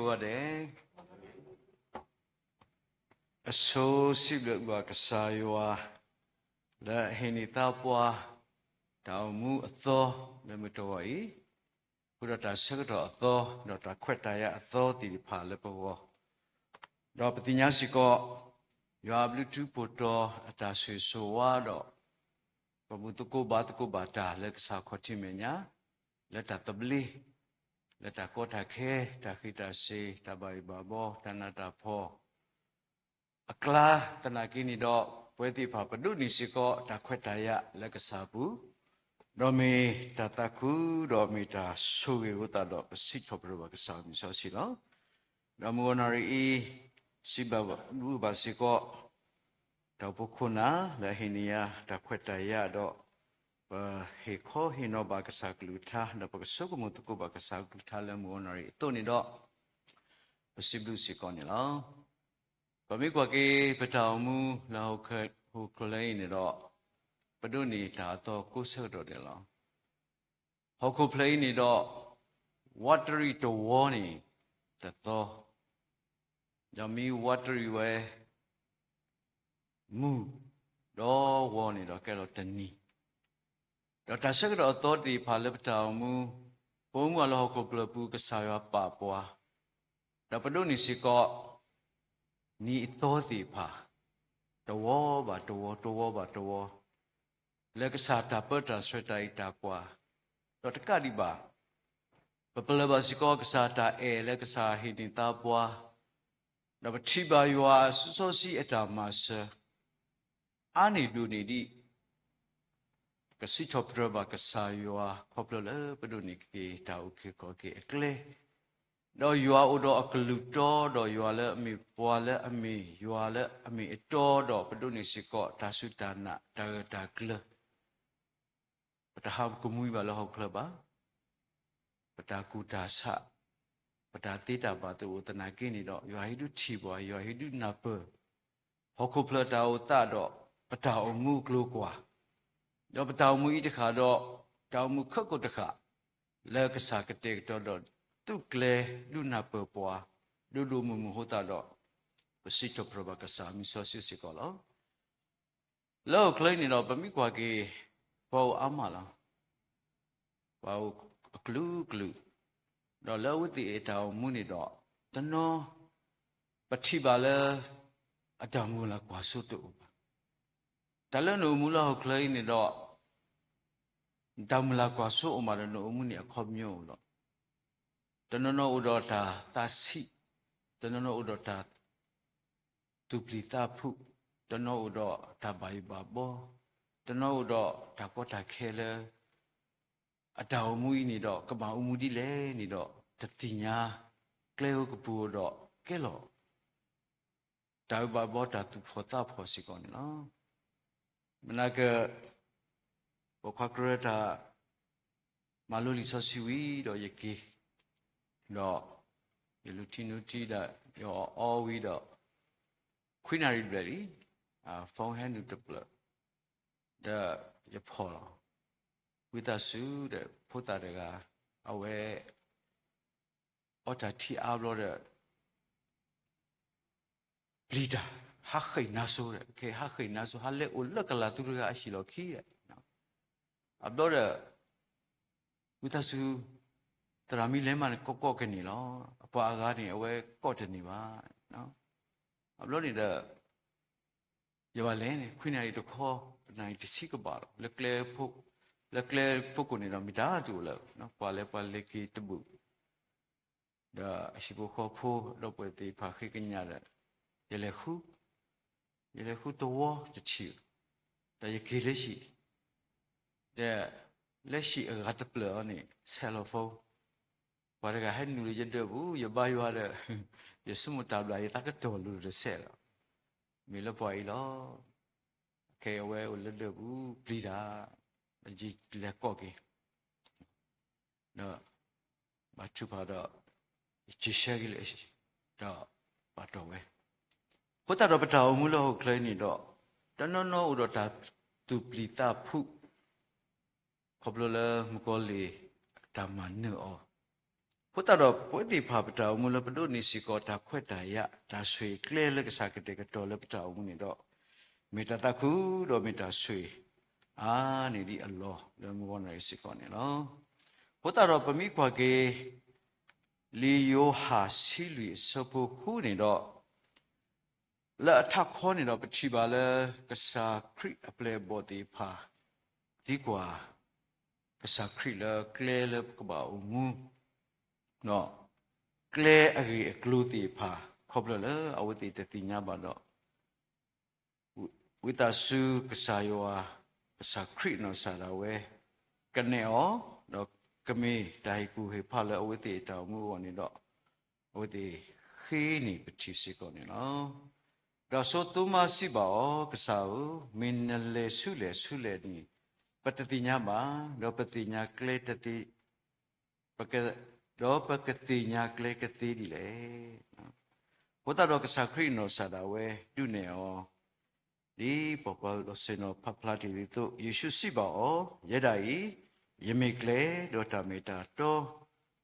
ဂီၤဒဲး, အဆိစံးဘျုးဘၣ်ကစၢ်ယွၤ လၢအဟ့ၣ်န့ၢ်သါပှၤ တၢ်အိၣ်မူအသီလၢမုၢ်တဂီၤအံၤ, ဃုာ်ဒီးတၢ်ဆၢကတီၢ်အသီ ဒီးတၢ်ခွဲးတၢ်ယာ်အသီသ့ၣ်တဖၣ်လၢပဂီၢ်, ဒီးပသ့ၣ်ညါစ့ၢ်ကီး ယွၤအဘျုးထူးဖှိၣ်တီၤအတၢ်ဆိၣ်ဂ့ၤဆိၣ်ဝါဒီး ပဘူၣ်သကိးဘါသကိးဘၣ်တၢ်လၢကစၢ်ခီၣ်ထံးမဲာ်ညါ, လၢတၢ်သဘျ့, လၢတၢ်ကီတၢ်ခဲ, တၢ်ဃံးတၢ်စ့ၤ, တၢ်ဘၣ်ယိၣ်ဘၣ်ဘီ, တၢ်နးတၢ်ဖှီၣ် အကျါ, သနာ်က့န့ၣ်ဒီး ပဝဲသ့ၣ်တဖၣ်ပဒိးန့ၢ်စ့ၢ်ကီးတၢ်ခွဲးတၢ်ယာ်လၢကစၢ်အပူၤ, ဒီးမ့ၢ်တၢ်သးခု ဒီးမ့ၢ်တၢ်ဆိၣ်ဂ့ၤအဃိသတးဒီး ပစံးထီၣ်ပတြၢၤဘၣ်ကစၢ်အမံၤစီဆှံလီၤ. ဒီးမုၢ်ဂီၤနၣ်ရံၣ်အံၤ စံးဘျုးဘၣ်စ့ၢ်ကီး တၢ်အိၣ်ဖှိၣ်ခိၣ်နၢ် လၢအဟ့ၣ်န့ၢ်ယၤတၢ်ခွဲးတၢ်ယာ်ဒီး ပဟ့ၣ်ခီဟ့ၣ်နီၤဘၣ်ကစၢ်ကလုၢ်ကထါ ဒီးပကဆိကမိၣ်သကိးဘၣ်ကစၢ်ကလုၢ်ကထါလၢမုၢ်ဂီၤနၣ်ရံၣ်အသိးန့ၣ်ဒီး ပစံးဘျုးစ့ၢ်ကီးန့ၣ်လီၤ. ပမ့ၢ်ကွၢ်က့ၤ ပတၢ်အိၣ်မူလၢဟီၣ်ခိၣ်ချၢအံၤန့ၣ်ဒီး ပဒိးန့ၢ်တၢ်အသီကိးဆၢကတီၢ်ဒဲးလီၤ. ဟီၣ်ခိၣ်ဖျၢၣ်အံၤန့ၣ်ဒီး ဝးတရံးတဝီန့ၣ် တသီ, ဒီးမ့ၢ်ဝးတရံးဝဲ မုၢ်, ဒီးဝီန့ၣ်ဒီးကဲလီၤတနံၤ, ဒီးတၢ်ဆၢကတီၢ်အသီသ့ၣ်တဖၣ်လၢပတၢ်အိၣ်မူ, ပအိၣ်မူအလၢဟီၣ်ခိၣ်ဖျၢၣ်ပူၤ ကစၢ်ယွၤပာ်ပှၤ, ဒီးပဒိးန့ၢ်စ့ၢ်ကီး နံၤအသီသ့ၣ်တဖၣ် တဝီဘၣ်တဝီ, တဝီဘၣ်တဝီ လၢကစၢ်တၢ်ပၢတၢ်ဆှၢတၢ်အံၤတၢ်ကွၢ်, ဒီးတကးဒံးဘၣ် ပပလၢၢ်ဘၣ်စ့ၢ်ကီးကစၢ်တၢ်အဲၣ်လၢကစၢ်ဟ့ၣ်န့ၢ်သါပှၤ, ဒီးပထံၣ်ဘၣ်ယွၤအစီဆှံအတၢ်မၤစၢၤ အါန့ၢ်ဒိၣ်န့ၢ်ဒံး, ကစံးထီၣ်ပတြၢၤဘၣ်ကစၢ်ယွၤ ခီဖျိလၢပဒိးန့ၢ်က့ၤတၢ်အုၣ်က့ၤခီၣ်က့ၤအကျဲ, ဒီးယွၤအိၣ်ဒီးအကလုၢ်တီ, ဒီးယွၤလၢအမ့ၢ်ပှၤလၢအမ့ၢ်ယွၤလၢအမ့ၢ်အတီ, ဒီးပဒိးန့ၢ်စ့ၢ်ကီးတၢ်စူၢ်တၢ်နာ်တၢ်ဂၢၢ်တၢ်ကျၢၤ ပတဟးကမှံဘၣ်လၢဟီၣ်ခိၣ်ချၢဘၣ်, ပတၢ်ကူၣ်တၢ်ဆး, ပတၢ်သ့တၢ်ဘၣ်တအိၣ်သနာ်က့န့ၣ်ဒီး ယွၤဟ့ၣ်ဒုးထံၣ်ပှၤ, ယွၤဟ့ၣ်ဒုးနၢ်ပၢၢ် ဟီၣ်ခိၣ်ဖျၢၣ်တၢ်အိၣ်သးဒီး ပတၢ်အိၣ်မူအကျိၤအကွာ်, ဒီးပတၢ်အိၣ်မူအံၤတဃၣ်ဒီး တၢ်အိၣ်မူခဲကိာ်တဃၣ် လၢကစၢ်ကတဲာ်ကတီၤဒီး သူၣ်ကျဲဒုးနၢ်ပၢၢ်ပှၤ ဒိၣ်ဒိၣ်မုၢ်မုၢ်အဃိသတးဒီး ပစံးထီၣ်ပတြၢၤဘၣ်ကစၢ်အမံၤစီဆှံစ့ၢ်ကီးလီၤ. လၢဟီၣ်ခိၣ်ချၢအံၤန့ၣ်ဒီး ပမ့ၢ်ကွၢ်က့ၤ ပှၤအိၣ်အါမးလီၤ. ပှၤအိၣ်အကလုာ်ကလုာ်, ဒီးလၢအဝဲသ့ၣ်အတၢ်အိၣ်မူန့ၣ်ဒီး တနီၤ ပထံၣ်ဘၣ်လၢ အတၢ်မုၢ်လၢ်ကွၢ်စိတအိၣ်ဘၣ်. တၢ်လၢနအိၣ်မူလၢဟီၣ်ခိၣ်ချၢအံၤန့ၣ်ဒီး တၢ်မုၢ်လၢ်ကွၢ်စိအိၣ်မးဒီး နအိၣ်မူန့ၣ်အခီပညီအိၣ်လီၤ. တနီၤနီၤအိၣ်ဒီးတၢ်သးဆံး, တနီၤနီၤအိၣ်ဒီးတၢ်သူၣ်ပျံၤသးဖုး, တနီၤအိၣ်ဒီးတၢ်ဘၣ်ယိၣ်ဘၣ်ဘီ, တနီၤအိၣ်ဒီးတၢ်ကီတၢ်ခဲလၢ အတၢ်အိၣ်မူအံၤန့ၣ်ဒီး ကဘၣ်အိၣ်မူဒ်လဲၣ်န့ၣ်ဒီး တသ့ၣ်ညါ, ကျဲဧိၤကပူၤဧိၤဒီးကဲလီၤ တၢ်အုၣ်ဘၣ်ဘီတၢ်သူၣ်ဖှီၣ်သးဖှီၣ်စ့ၢ်ကီးန့ၣ်လီၤ. မနၤက ပိာ်ခွါကရၢတၢ် မၤလိလံာ်စီဆှံဝံၤဒီးယက့ၤ, ဒီးယလူၤထံနုၤထံဒီး ယအီၣ်အီဝံၤဒီး ခွံနၣ်ရံၣ်ဘျဲၣ်လံ, အ phone ဟဲနုာ်တဖျၢၣ်, ဒီးယဖီၣ်လီၤ. ဝံသးစူၤဒီး ဖိသၣ်တဂၤ အဝဲ အီၣ်တၢ်ထံအါဘျီဒီး ပျံၤတၢ်, ဟးဃ့ၢ်နါစိဒီး ကဟးဃ့ၢ်နါစိ ဟးလဲၤအိၣ်လၢကလၤသူတဂၤအဟံၣ်လီၢ်ခံဒီး အဘျီဒီး ဝံသးစူၤ သရၣ်မံၤလဲၤမးန့ၣ် ကိးကိးကန့ၢ်လီၤ. အပှၤအဂၤန့ၣ် အဝဲကိးတန့ၢ်ဘၣ်. အဘျီန့ၣ်ဒီး ယဘၣ်လဲၤန့ၣ် ခွံနၣ်ရံၣ်တခီ, နၣ်ရံၣ်တဆံကဘၣ်လီၤ. လၢကျဲ, လၢကျဲဖီခိၣ်န့ၣ်ဒီး မ့ၢ်တၢ်တအိၣ်လၢၤ, ပှၤလဲၤပှၤလဲၤက့ၤတဘူၣ် ဒီးအဟံၣ်ဖိဃီဖိ ဒီပုၢ်ဝဲၢ်သ့ၣ်တဖၣ်ဃ့ကညးဒီး ယလဲၤဃု, ယလဲၤဃုတဝီတထံၣ်, ဒီးယက့ၤလၢဟံၣ်, ဒီးလၢဟံၣ်အဂၤတဖျၢၣ်အီၤန့ၣ် ဆဲးလီၤ phone, ပှၤတဂၤဟဲနုာ်လၢယဒၢးပူၤ, ယဘါယွၤဒီး ယဆိကမိၣ်တၢ်ဘျၣ်ယသးကတီၢ်လိၤတစဲးလီၤ. မ့ၢ်လၢပှၤအံၤလီၤ. ခဲအံၤအဝဲအိၣ်လၢဒၢးပူၤပျံၤတၢ်, ယလဲၤကိးက့ၤ ဒီး ဘၣ်ထုကဖၣ်ဒီး ယစံးဆၢက့ၤလၢ ဒီးပာ်တီၢ်ဝဲ, အဃိသတးဒီးပတၢ်အိၣ်မူလၢဟီၣ်ခိၣ်ချၢအံၤန့ၣ်ဒီး တနီၤနီၤအိၣ်ဒီးတၢ်သူၣ်ပျံၤသးဖုး ခီဖျိလၢမုၣ်ကီၤလံၢ်အတၢ်မၤနၢၤအီၤ, အဃိသတးဒီး ပဝဲသ့ၣ်တဖၣ်ပတၢ်အိၣ်မူလၢပဒိးန့ၢ်စ့ၢ်ကီးတၢ်ခွဲးတၢ်ယာ် တၢ်ဆိၣ်ဂ့ၤကျဲလၢကစၢ်ကတဲာ်ကတီၤလၢပတၢ်အိၣ်မူန့ၣ်ဒီး မ့ၢ်တၢ်သးခုဒီးမ့ၢ်တၢ်ဆိၣ်ဂ့ၤအါန့ၢ်ဒံးအလီၢ်လၢမုၢ်ဂီၢ်နၣ်ရံၣ်စ့ၢ်ကီးန့ၣ်လီၤ. အဃိသတးဒီးပမ့ၢ်ကွၢ်က့ၤ လံာ်ယိၤဟၣ်ဆံလွံၢ်အဆၢဖိဃုန့ၣ်ဒီး လၢအထးခီန့ၣ်ဒီး ပထံၣ်ဘၣ်လၢ ကစၢ်ခရံာ်အပျဲၢ်အဘီၣ်သ့ၣ်တဖၣ် သံကွၢ် ကစၢ်ခရံာ်လၢကျဲလၢပကဘၣ်အိၣ်မူ ဒီးကျဲအဂ့ၢ်အကျိၤသ့ၣ်တဖၣ် ခီဖျိလၢအဝဲသ့ၣ်တသ့ၣ်ညါဘၣ်ဒီး ဝံသးစူၤကစၢ်ယွၤ ကစၢ်ခရံာ်နီၢ်ကစၢ်ဒၣ်ဝဲ ကနဲၣ်အီၤ ဒီးကမ့ၢ်တၢ်ဟ့ၣ်ကူၣ်ဟ့ၣ်ဖးလၢအဝဲသ့ၣ်အတၢ်အိၣ်မူအဂီၢ်န့ၣ်ဒီး အဝဲသ့ၣ်ဃ့န့ၢ်ပထံၣ်စ့ၢ်ကီးန့ၣ်လီၤ. ဒီးစီၤသိမါစံးဘၣ်အီၤ, ကစၢ်ဧၢ, မ့ၢ်နလဲၤဆူလဲၣ်ဆူလဲၣ်န့ၣ် ပတသ့ၣ်ညါဘၣ်, ဒီးပသ့ၣ်ညါကျဲတသ့ ဒီးပကသ့ၣ်ညါကျဲကသ့ဒ်လဲၣ်. အဃိသတးဒီးကစၢ်ခရံာ်နီၢ်ကစၢ်ဒၣ်ဝဲဒုးနဲၣ်အီၤ ဒ်ပပှၤလီၢ်ဆ့ၣ်နီၤဖးဖျါတ့ၢ်လံအသိး, ယ့ၣ်ၡူးစံးဘၣ်အီၤ, ယဲဒၣ်အံၤ ယမ့ၢ်ကျဲ, ဒီးတၢ်မ့ၢ်တၢ်တီ,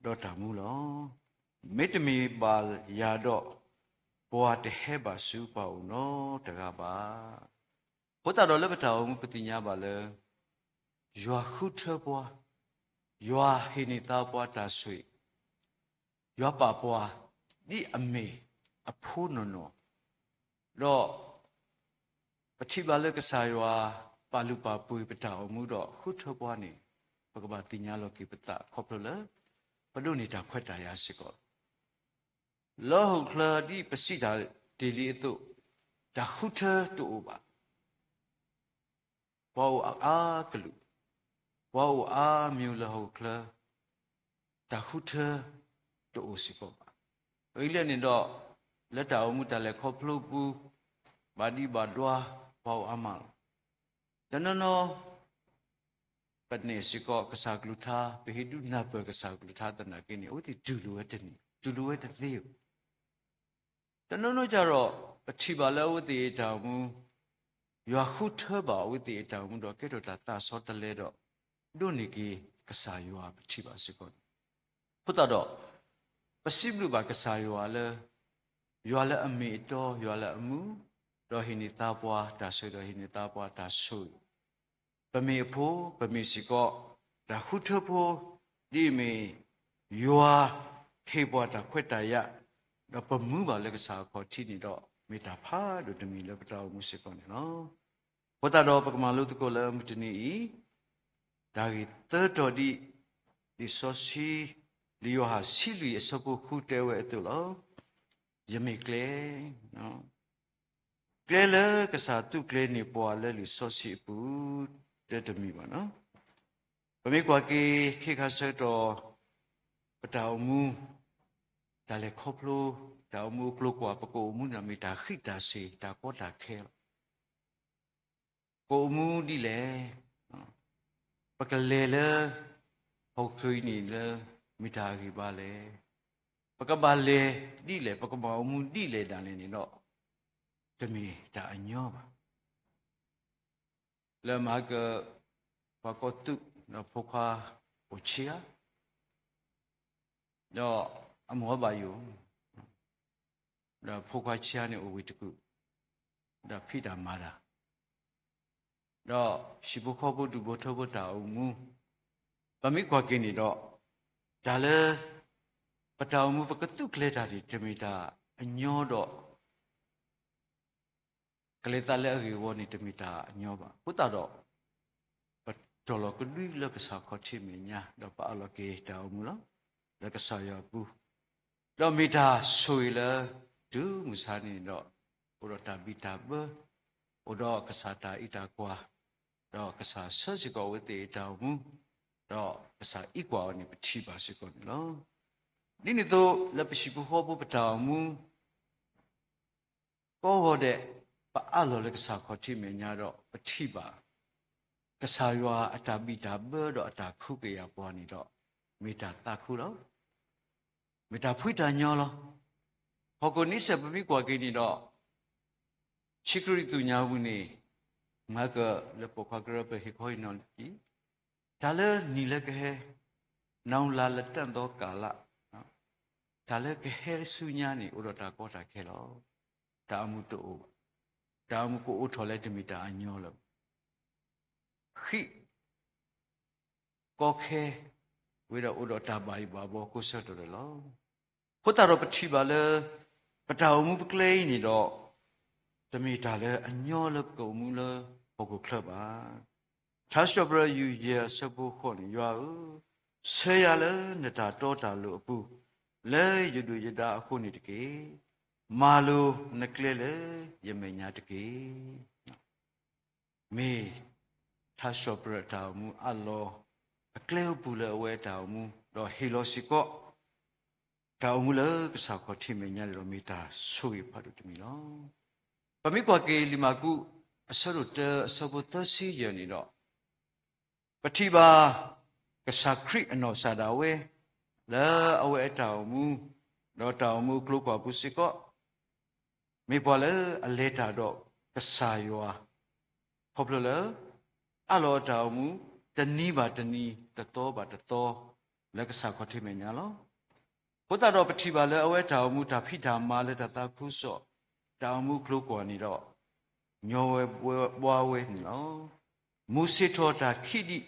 ဒီးတၢ်မူလီၤ. မ့တမ့ၢ်ဘၣ်ယၤဒီး ပှၤတဟဲဘၣ်ဆူပှၤအိၣ်နီတဂၤဘၣ်. အဃိသတးဒီးလၢပတၢ်အိၣ်မူပသ့ၣ်ညါဘၣ်လၢ ယွၤဃုထၢပှၤ, ယွၤဟ့ၣ်န့ၢ်သါပှၤတၢ်ဆိၣ်ဂ့ၤ, ယွၤပာ်ပှၤ ဒ်အမ့ၢ်အဖိနီၢ်နီၢ်, ဒီးပထံၣ်ဘၣ်လၢကစၢ်ယွၤ ပာ်လုၢ်ပာ်ပှ့ၤပတၢ်အိၣ်မူဒီးဃုထၢပှၤန့ၣ်, ပကဘၣ်သ့ၣ်ညါလီၤက့ၤပသးခီဖျိလၢ ပဒိးန့ၢ်တၢ်ခွဲးတၢ်ယာ်စ့ၢ်ကီး လၢဟီၣ်ခိၣ်ချၢဒ်ပစံးတၢ်တ့ၢ်လံအသိး, တၢ်ဃုထၢတအိၣ်ဘၣ်. ပှၤအိၣ်အါကလုာ်, ပှၤအိၣ်အါမံၤလၢဟီၣ်ခိၣ်ချၢ, တၢ်ဃုထၢတအိၣ်စ့ၢ်ကီးဘၣ်. အဂ့ၢ်လၢန့ၣ်ဒီး, လၢတၢ်အိၣ်မူတၢ်လဲၤခီဖျိပူၤ, ဘၣ်ဒံးဘၣ်ဒွါ, ပှၤအိၣ်အါမးလီၤ. တနီၤနီၤ ပနဲၣ်စ့ၢ်ကီးကစၢ်ကလုၢ်ကထါ, ပဟ့ၣ်ဒုးနၢ်ပၢၢ်ကစၢ်ကလုၢ်ကထါသနာ်က့န့ၣ်, အဝဲသ့ၣ်တူၢ်လိာ်ဝဲတန့ၢ်, တူၢ်လိာ်ဝဲတသ့ဘၣ်. တနီၤနီၤကဒီး, ပထံၣ်ဘၣ်လၢအဝဲသ့ၣ်အတၢ်အိၣ်မူ, ယွၤဃုထၢဘၣ်အဝဲသ့ၣ်အတၢ်အိၣ်မူဒီးကဲထီၣ်တၢ်သးဆီတလဲဒီး, ဒိးန့ၢ်က့ၤကစၢ်ယွၤပထံၣ်ဘၣ်စ့ၢ်ကီးန့ၣ်, အဃိသတးဒီး, ပစံးဘျုးဘၣ်ကစၢ်ယွၤလၢ ယွၤလၢအမ့ၢ်အတီ, ယွၤလၢအမူ, ဒီးဟ့ၣ်န့ၢ်သါပှၤတၢ်ဆိၣ်ဂ့ၤ, ဒီးဟ့ၣ်န့ၢ်သါပှၤတၢ်ဆိၣ်ဂ့ၤ, ပမ့ၢ်အဖိ, ပမ့ၢ်စ့ၢ်ကီး တၢ်ဃုထၢဖိ, ဒ်အမ့ၢ် ယွၤဟ့ၣ်ပှၤတၢ်ခွဲးတၢ်ယာ်, ဒီးပမူဘၣ်လၢကစၢ်အခီၣ်ထံးန့ၣ်ဒီး, မ့ၢ်တၢ်ဖးဒိၣ်တမံၤလၢပတၢ်အိၣ်မူစ့ၢ်ကီးန့ၣ်လီၤ. အဃိသတးဒီးပကမၤလိသကိးလၢမုၢ်တနံၤအံၤ, တၢ်ဂ့ၢ်သၢတီၤဒ်, လံာ်စီဆှံ, လံာ်ယိၤဟၣ်ဆံလွံၢ်အဆၢဖိဃုတဲဝဲအသိးလီၤ. ယမ့ၢ်ကျဲ ကျဲလၢကစၢ်သူကျဲၤန့ၢ်ပှၤလၢလံာ်စီဆှံအပူၤ တၢ်တမံၤဘၣ်. ပမ့ၢ်ကွၢ်က့ၤခဲခါဆၢကတီၢ် ပတၢ်အိၣ်မူ တၢ်လဲၤခီဖျိ တၢ်အိၣ်မူအကျိၤကွၢ် ပကအိၣ်မူန့ၣ်မ့ၢ်တၢ်ဃံးတၢ်စ့ၤ တၢ်ကီတၢ်ခဲလီၤ. ကအိၣ်မူဒ်လဲၣ်, ပကလဲၤလၢ ဟီၣ်ခိၣ်အံၤန့ၣ်လၢ မ့ၢ်တၢ်အဂ့ၢ်ဘၣ်လဲၣ်, ပကဘၣ်လဲၤဒ်လဲၣ်, ပကဘၣ်အိၣ်မူဒ်လဲၣ်ဒၣ်လဲာ်န့ၣ်ဒီး တမ့ၢ်တၢ်အညီဘၣ်. လၢမဟါက ပှၤကီၢ်သူး ဒီးဖိခွါအိၣ်ဆံးဧါ, ဒီးအမိၢ်အဘၣ်ယိၣ်, ဒီးဖိခွါဆံးဧါန့ၣ်အိၣ်ဝံၤတကုာ်, ဒီးဖံးတၢ်မၤတၢ်, ဒီးဟံၣ်ဖိဃီဖိဒူၣ်ဖိထၢဖိတၢ်အိၣ်မူ, ပမ့ၢ်ကွၢ်က့ၤန့ၣ်ဒီး, တၢ်လၢ ပတၢ်အိၣ်မူပကသူကျဲၤတၢ်န့ၣ် တမ့ၢ်တၢ်အညီဒီး ကလဲၤသးလၢအဂ့ၢ်အဝီန့ၣ် တမ့ၢ်တၢ်အညီဘၣ်. အဃိသတးဒီး ပတီၢ်လီၤကဒွံလၢကစၢ်ခီၣ်ထံးမဲာ်ညါ ဒီးပအးလီၤက့ၤတၢ်အိၣ်မူလီၤ. လၢကစၢ်ယွၤအပူၤ, ဒီးမ့ၢ်တၢ်ဆိၣ်ဂ့ၤလၢ တုၤမုၢ်ဆါန့ၣ်ဒီး အိၣ်ဒီးတၢ်ဘံၣ်တၢ်ဘၢ, အိၣ်ဒီးကစၢ်တၢ်အံးတၢ်ကွၢ်, ဒီးကစၢ်ဆှၢစ့ၢ်ကီးအဝဲသ့ၣ်အတၢ်အိၣ်မူ, ဒီးကစၢ်အံးကွၢ်အီၤန့ၣ် ပထံၣ်ဘၣ်စ့ၢ်ကီးန့ၣ်လီၤ. ဒ်န့ၣ်အသိး လၢပဟံၣ်ဖိဃီဖိပတၢ်အိၣ်မူ ကိးဂီၤဒဲး ပအးလီၤလၢကစၢ်ခီၣ်ထံးမဲာ်ညါဒီး ပထံၣ်ဘၣ် ကစၢ်ယွၤအတၢ်ဘံၣ်တၢ်ဘၢဒီးအတၢ်ခူကယာ်ပှၤန့ၣ်ဒီး မ့ၢ်တၢ်သးခုလီၤ. မ့ၢ်တၢ်ဖှံတၢ်ညီလီၤ. ဟီၣ်ခိၣ်နံၣ်စဲးပမ့ၢ်ကွၢ်က့ၤန့ၣ်ဒီး ဆံးကရံၣ်သူၣ်ညါပူၤန့ၣ် မၤကလၢပိာ်ခွါကရၢပဟ့ၣ်ခီဟ့ၣ်နီၤလံ, တၢ်လၢနံၣ်လၢကဟဲ, နဝ်လါလၢတၢ်သီကၢ်လၢ်, တၢ်လၢကဟဲဆူညါန့ၣ် အိၣ်ဒီးတၢ်ကီတၢ်ခဲလီၤ. တၢ်အိၣ်မူတအိၣ်ဘၣ်. တၢ်အိၣ်မူကအိၣ်ထီၣ်လၢတမ့ၢ်တၢ်အညီလၢၤဘၣ်. ဃံးကီခဲ ဝံၤဒီးအိၣ်ဒီးတၢ်ဘၣ်ယိၣ်ဘၣ်ဘှီကိးဆၢကတီၢ်ဒဲးလီၤ. အဃိသတးဒီးပထံၣ်ဘၣ်လၢ ပတၢ်အိၣ်မူပကျဲအံၤန့ၣ်ဒီး တမ့ၢ်တၢ်လၢအညီလၢပကအိၣ်မူလၢဟီၣ်ခိၣ်ချၢဘၣ်. ထါစံးပတြၢၤ ယူၢ်ယဲၢ် အဆၢဖိဃိးန့ၣ်, ယွၤဧၢ, ဆှၢယၤလၢနတၢ်တီတၢ်လိၤအပူၤ, လၢယဒုၣ်ယဒါအဃိန့ၣ်တက့ၢ်. မၤလိၤနကျဲလၢယမဲာ်ညါတက့ၢ်. မ့ၢ်ထါစံးပတြၢၤအတၢ်အိၣ်မူအးလီၤ အကျဲအပူၤလၢအဝဲအတၢ်အိၣ်မူ, ဒီးဟ့ၣ်လီၤစ့ၢ်ကီး တၢ်အိၣ်မူလၢကစၢ်ခီၣ်ထံးမဲာ်ညါန့ၣ်ဒီး မ့ၢ်တၢ်ဆိၣ်ဂ့ၤဖးဒိၣ်တမံၤလီၤ. ပမ့ၢ်ကွၢ်က့ၤလံာ်မၢ်ကူး အဆၢဒိၣ်တၢ အဆၢဖိသၢဆံယဲၢ်န့ၣ်ဒီး ပထံၣ်ဘၣ် ကစၢ်ခရံာ်အနီၢ်ကစၢ်ဒၣ်ဝဲ လၢအဝဲအတၢ်အိၣ်မူ ဒီးတၢ်အိၣ်မူအကျိၤကွၢ်ပူၤစ့ၢ်ကီး မ့ၢ်ပှၤလၢအလဲၤတၢ်ဒီးကစၢ်ယွၤ ခီဖျိလၢ အးလီၤအတၢ်အိၣ်မူ တနံၤဘၣ်တနံၤ တသီဘၣ်တသီ လၢကစၢ်ခီၣ်ထံးမဲာ်ညါလီၤ. အဃိသတးဒီးပထံၣ်ဘၣ်လၢအဝဲတၢ်အိၣ်မူ တၢ်ဖံးတၢ်မၤလၢတၢ်သးခုကစီၣ် တၢ်အိၣ်မူအကျိၤကွၢ်န့ၣ်ဒီး ညီဝဲဘှါဝဲန့ၣ်လီၤ. မူၤဆ့ၣ်ထီၣ်တၢ်ခံးဒံး ဒီး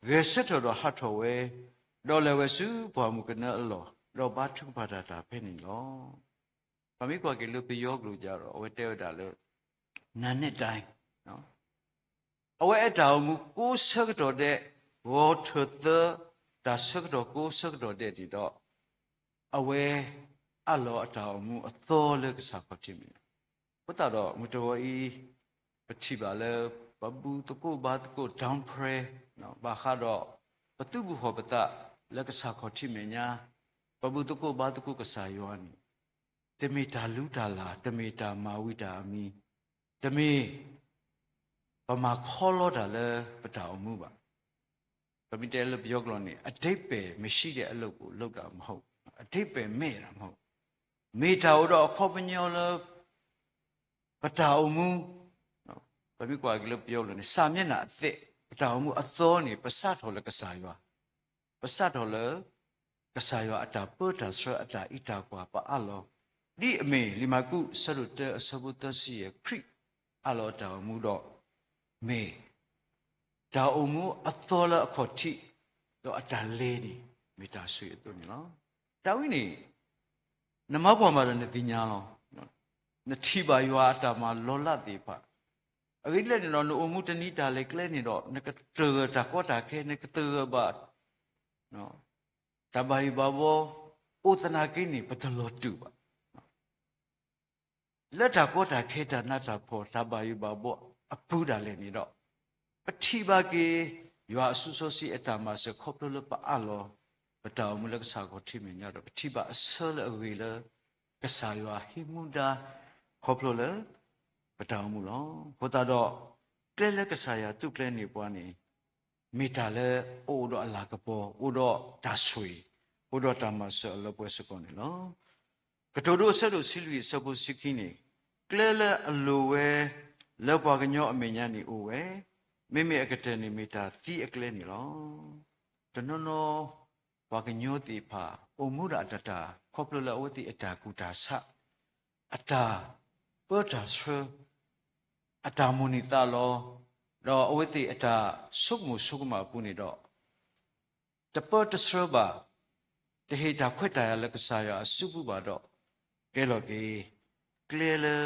ဂဲၤဆၢထၢၣ်ဒီးဟးထီၣ်ဝဲ, ဒီးလဲၤဝဲဆူပှၢ်မုၢ်ကနၢအလီၢ်, ဒီးဘါထုကဖၣ်တၢ်တၢ်ဖဲန့ၣ်လီၤ. ပမ့ၢ်ကွၢ်က့ၤလၢပယီၤကျိာ်ဒ်ဒီး အဝဲတဲဝဲဒၣ်လၢ နာနတ်တိုင်း အဝဲအတၢ်အိၣ်မူကိးဆၢကတီၢ်ဒဲး, ဂီၤထၢၣ်သၢ တၢ်ဆၢကတီၢ်ကိးဆၢကတီၢ်ဒဲးန့ၣ်ဒီး အဝဲအးလီၤအတၢ်အိၣ်မူအသီလၢကစၢ်ခီၣ်ထံးမဲာ်ညါ. အဃိသတးဒီးမုၢ်တဂီၤအံၤ ပထံၣ်ဘၣ်လၢ ပဘူၣ်သကိးဘါသကိး daily prayer ဘၣ်ဃးဒီး ပသုးဘူးဃီၤပသးလၢကစၢ်ခီၣ်ထံးမဲာ်ညါ, ပဘူၣ်သကိးဘါသကိးကစၢ်ယွၤန့ၣ် တမ့ၢ်တၢ်လူတၢ်လၤ, တမ့ၢ်တၢ်မၤဝံၤတၢ်အမံၤ, တမ့ၢ် ပမၤခီလီတၢ်လၢပတၢ်အိၣ်မူဘၣ်. ပမ့ၢ်တဲလၢပယီၤကျိာ်န့ၣ် အဓိပ္ပာယ်မရှိတဲ့ အလုပ်ကို လုပ်တာမဟုတ်ဘူး, အဓိပ္ပာယ်မဲ့တာမဟုတ်ဘူး, မ့ၢ်တၢ်အိၣ်ဒီးအခီပညီလၢ ပတၢ်အိၣ်မူ, ပမ့ၢ်ကွၢ်က့ၤလၢပယီၤကျိာ်န့ၣ် စာမျက်နှာအသစ်, ပတၢ်အိၣ်မူအသီန့ၣ် ပစးထီၣ်လၢကစၢ်ယွၤ, ပစးထီၣ်လၢ ကစၢ်ယွၤအတၢ်ပၢတၢ်ဆှၢအတၢ်အံးတၢ်ကွၢ်ပအးလီၤ, ဒ်အမ့ၢ်လံာ်မၢ်ကူး အဆၢဒိၣ်တၢ အဆၢဖိသၢဆံယဲၢ် ခရံာ်အးလီၤအတၢ်အိၣ်မူဒီး မ့ၢ် တၢ်အိၣ်မူအသီလၢအခီၣ်ထံး, ဒီးအတၢ်လဲၤန့ၣ် မ့ၢ်တၢ်ဆိၣ်ဂ့ၤအသိးန့ၣ်လီၤ. တၢ်ဝဲန့ၣ် နမၤကွၢ်မးဒီးနသ့ၣ်ညါလီၤ. နထံၣ်ဘၣ်ယွၤအတၢ်မၤလီၤလးသ့ၣ်တဖၣ်, အဂ့ၢ်ဒ်လဲၣ်န့ၣ်ဒီး နအိၣ်မူတနံၤတၢ်လဲၤကျဲန့ၣ်ဒီး နကတဂၢၢ်တၢ်ကီတၢ်ခဲ, နကတဂၢၢ်ဘၣ် တၢ်ဘၣ်ယိၣ်ဘၣ်ဘှီ, အိၣ်သနာ်က့န့ၣ် ပတလီၤတူာ်ဘၣ် လၢတၢ်ကီတၢ်ခဲ တၢ်နးတၢ်ဖှီၣ် တၢ်ဘၣ်ယိၣ်ဘၣ်ဘှီအပူၤဒၣ်လဲာ်န့ၣ်ဒီး ပထံၣ်ဘၣ်က့ၤ ယွၤအစုစီဆှံအတၢ်မၤစၢၤခီဖျိလၢပအးလီၤ ပတၢ်အိၣ်မူလၢကစၢ်ခီၣ်ထံးမဲာ်ညါဒီး ပထံၣ်ဘၣ်အဆၢလၢအဂ့ၤလၢ ကစၢ်ယွၤဟံးမူဒါ ခီဖျိလၢ ပတၢ်အိၣ်မူလီၤ. အဃိသတးဒီး ကျဲလၢကစၢ်ယွၤသူကျဲန့ၢ်ပှၤန့ၣ် မ့ၢ်တၢ်လၢအအိၣ်ဒီးအလၤကပီၤ, အိၣ်ဒီးတၢ်ဆိၣ်ဂ့ၤ, အိၣ်ဒီးတၢ်မၤစၢၤအလၢပှဲၤစ့ၢ်ကီးန့ၣ်လီၤ. ကတိၤဒိအဆၢဒိၣ်ဆံလွံၢ်အဆၢဖိဆံခံန့ၣ်, ကျဲလၢအလိၤဝဲလၢပှၤကညီအမဲာ်ညါန့ၣ်အိၣ်ဝဲ, မ့မ့ၢ်အကတၢၢ်န့ၣ်မ့ၢ်တၢ်သံအကျဲန့ၣ်လီၤ. တနီၤနီၤ ပှၤကညီသ့ၣ်တဖၣ် အိၣ်မူဒၣ်အတၢ်တၢ် ခီဖျိလၢအဝဲသ့ၣ်အတၢ်ကူၣ်တၢ်ဆး, အတၢ်ပၢတၢ်ဆှၢ, အတၢ်မိၣ်န့ၢ်သးလီ, ဒီးအဝဲသ့ၣ်အတၢ်ဆိကမိၣ်ဆိကမးအပူၤန့ၣ်ဒီး တပၢတဆှၢဘၣ်, တဟ့ၣ်တၢ်ခွဲးတၢ်ယာ်လၢကစၢ်ယွၤအစုပူၤဘၣ်ဒီး ကဲလီၤက့ၤ ကျဲလၢ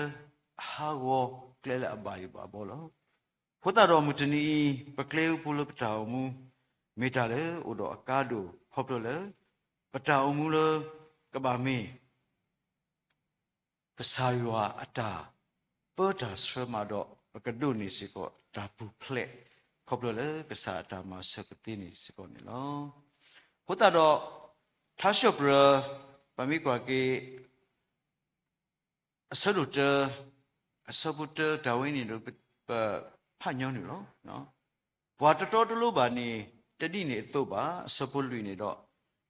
အဟးဂီၤ, ကျဲလၢအဘၣ်ယိၣ်ဘၣ်ဘှီလီၤ. အဃိသတးဒီးမုၢ်တနံၤအံၤ ပကျဲအပူၤလၢပတၢ်အိၣ်မူ မ့ၢ်တၢ်လၢအိၣ်ဒီးအကါဒိၣ် ခီဖျိလၢ ပတၢ်အိၣ်မူလၢကဘၣ်မ့ၢ် ကစၢ်ယွၤအတၢ်ပၢတၢ်ဆှၢမးဒီး ပကဒိးန့ၢ်စ့ၢ်ကီးတၢ်ပူၤဖျဲး ခီဖျိလၢကစၢ်အတၢ်မၤစၢၤကသ့န့ၣ်စ့ၢ်ကီးန့ၣ်လီၤ. အဃိသတးဒီး ထါစံးပတြၢၤ ပမ့ၢ်ကွၢ်က့ၤ အဆၢဒိၣ်တၢ အဆၢဖိတၢ တၢ်ဝဲန့ၣ်ဒီး ပဖးညီနုၢ်လီၤ. ပှၤတတီတလိၤဘၣ်န့ၣ် တဒ်န့ၣ်အသိးဘၣ်. အဆၢဖိလွံၢ်န့ၣ်ဒီး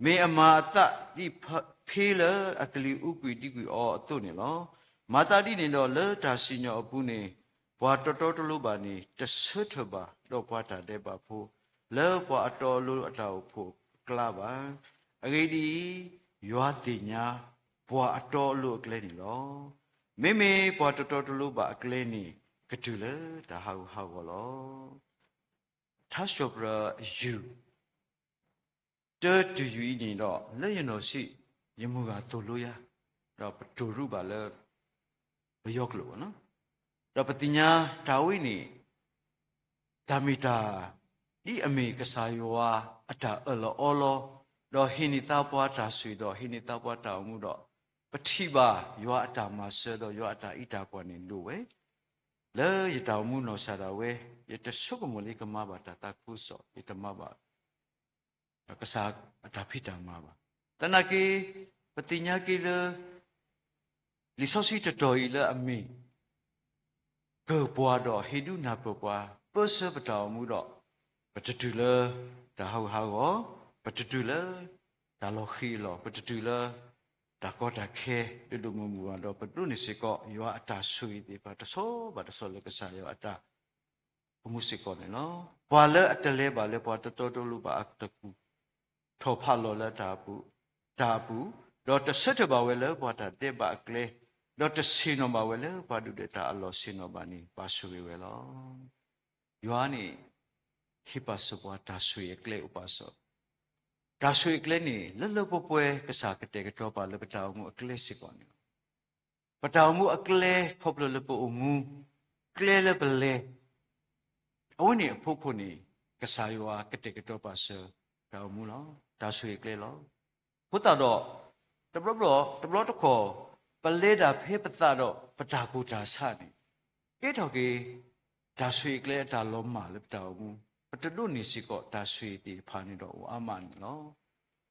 မ့ၢ်အမၤအသးဒ်ဖ့လၢအကလံၤအူကွံာ်ဒံကွံာ်အီၤအသိးန့ၣ်လီၤ. မၤသးဒ်န့ၣ်ဒီး လၢတၢ်စံၣ်ညီၣ်အပူၤန့ၣ် ပှၤတတီတလိၤဘၣ်န့ၣ် တဆၢထၢၣ်ဘၣ် ဒီးပှၤတၢ်ဒဲးဘးဖိ လၢပှၤအတီအလိၤအတၢ်အိၣ်ဖှိၣ်အကျါဘၣ်. အဂ့ၢ်ဒ်အံၤ, ယွၤသ့ၣ်ညါပှၤအတီအလိၤအကျဲန့ၣ်လီၤ. မ့မ့ၢ်ပှၤတတီတလိၤဘၣ်အကျဲန့ၣ် ကတုၤလၢတၢ်ဟးဂူာ်ဟးဂီၤလီၤ. ထါစံးပတြၢၤယုၢ် တၢတုၤယုၢ်အံၤန့ၣ်ဒီး လၢယနီၢ်ဆံး ယမုၢ်ဂၤသိၣ်လိယၤ, ဒီးပတိၢ်ရူၢ်ဘၣ်လၢ ပယီၤကျိာ်ဘၣ်နီၤ, ဒီးပသ့ၣ်ညါတၢ်ဝဲန့ၣ် တၢ်မ့ၢ်တၢ် ဒ်အမ့ၢ်ကစၢ်ယွၤအတၢ်အၢၣ်လီၤအီလီၤ, ဒီးဟ့ၣ်န့ၢ်သါပှၤတၢ်ဆိၣ်ဂ့ၤဒီး ဟ့ၣ်န့ၢ်သါပှၤတၢ်အိၣ်မူဒီး ပထံၣ်ဘၣ်ယွၤအတၢ်မၤစၢၤဒီးယွၤအတၢ်အံးတၢ်ကွၢ်န့ၣ်ဒိၣ်ဝဲ လၢယတၢ်အိၣ်မူနီၢ်ကစၢ်ဒၣ်ဝဲ, ယတဆိကမိၣ်လၢယကမၤဘၣ်တၢ်သးခုကစီၣ်, ယတမၤဘၣ် ကစၢ်အတၢ်ဖံးတၢ်မၤဘၣ်. သနာ်က့ ပသ့ၣ်ညါက့ၤလၢ လံာ်စီဆှံတတီၤအံၤလၢအမ့ၢ် ကၢၢ်ပှၤဒီးဟ့ၣ်ဒုးနၢ်ပၢၢ်ပှၤ ပၢဆှၢပတၢ်အိၣ်မူဒီး ပတတုၤလၢတၢ်ဟးဂူာ်ဟးဂီၤ, ပတတုၤလၢ တၢ်လီၤဃံၤအလီၢ်, ပတတုၤလၢ တၢ်ကီတၢ်ခဲ ဒိၣ်ဒိၣ်မုၢ်မုၢ်ဘၣ်ဒီး ပဒိးန့ၢ်စ့ၢ်ကီး ယွၤအတၢ်ဆိၣ်ဂ့ၤသ့ၣ်တဖၣ်တဆီဘၣ်တဆီလၢကစၢ်ယွၤအတၢ် အိၣ်မူစ့ၢ်ကီးန့ၣ်လီၤ. ပှၤလၢအတလဲၤဘၣ်လၢပှၤတတီတလိၤဘၣ်အတကူၣ်, ထီၣ်ဖးလီၤလၢတၢ်အပူၤ, တၢ်အပူၤ, ဒီးတဆၢထၢၣ်ဘၣ်ဝဲလၢပှၤတၢ်ဒဲးဘးအကျဲ, ဒီးတဆ့ၣ်နီၤဘၣ်ဝဲလၢပှၤဒုၣ်ဒါတၢ်အလီၢ်ဆ့ၣ်နီၤဘၣ်န့ၣ် ပၢ်ဆိၣ်ဂ့ၤဝဲလီၤ. ယွၤန့ၣ် ဟ့ၣ်ပၢ်စၢၤပှၤတၢ်ဆိၣ်ဂ့ၤအကျဲအိၣ်ပာ်စၢၤ, တၢ်ဆိၣ်ဂ့ၤအကျဲန့ၣ် လၢလၢပှဲၤပှဲၤကစၢ်ကတဲာ်ကတီၤပာ်လၢပတၢ်အိၣ်မူအကျဲစ့ၢ်ကီးန့ၣ်လီၤ. ပတၢ်အိၣ်မူအကျဲခီဖျိလၢပအိၣ်မူ, ကျဲလၢပလဲၤ, အဝဲန့ၣ်အဖီခိၣ်န့ၣ် ကစၢ်ယွၤကတဲာ်ကတီၤပာ်စၢၤ တၢ်အိၣ်မူလီၤ, တၢ်ဆိၣ်ဂ့ၤအကျဲလီၤ. အဃိသတးဒီး တဘျီဘျီ တဘျီတခီၣ် ပလဲၤဒၣ်ဖဲပသးဒီး ပတၢ်ကူၣ်တၢ်ဆးန့ၣ် ကဲထီၣ်က့ၤ တၢ်ဆိၣ်ဂ့ၤအကျဲအတၢ်လီၤမၢ်လၢပတၢ်အိၣ်မူ, ပတဒိးန့ၢ်စ့ၢ်ကီးတၢ်ဆိၣ်ဂ့ၤသ့ၣ်တဖၣ်န့ၣ်ဒီးအိၣ်အါမးန့ၣ်လီၤ.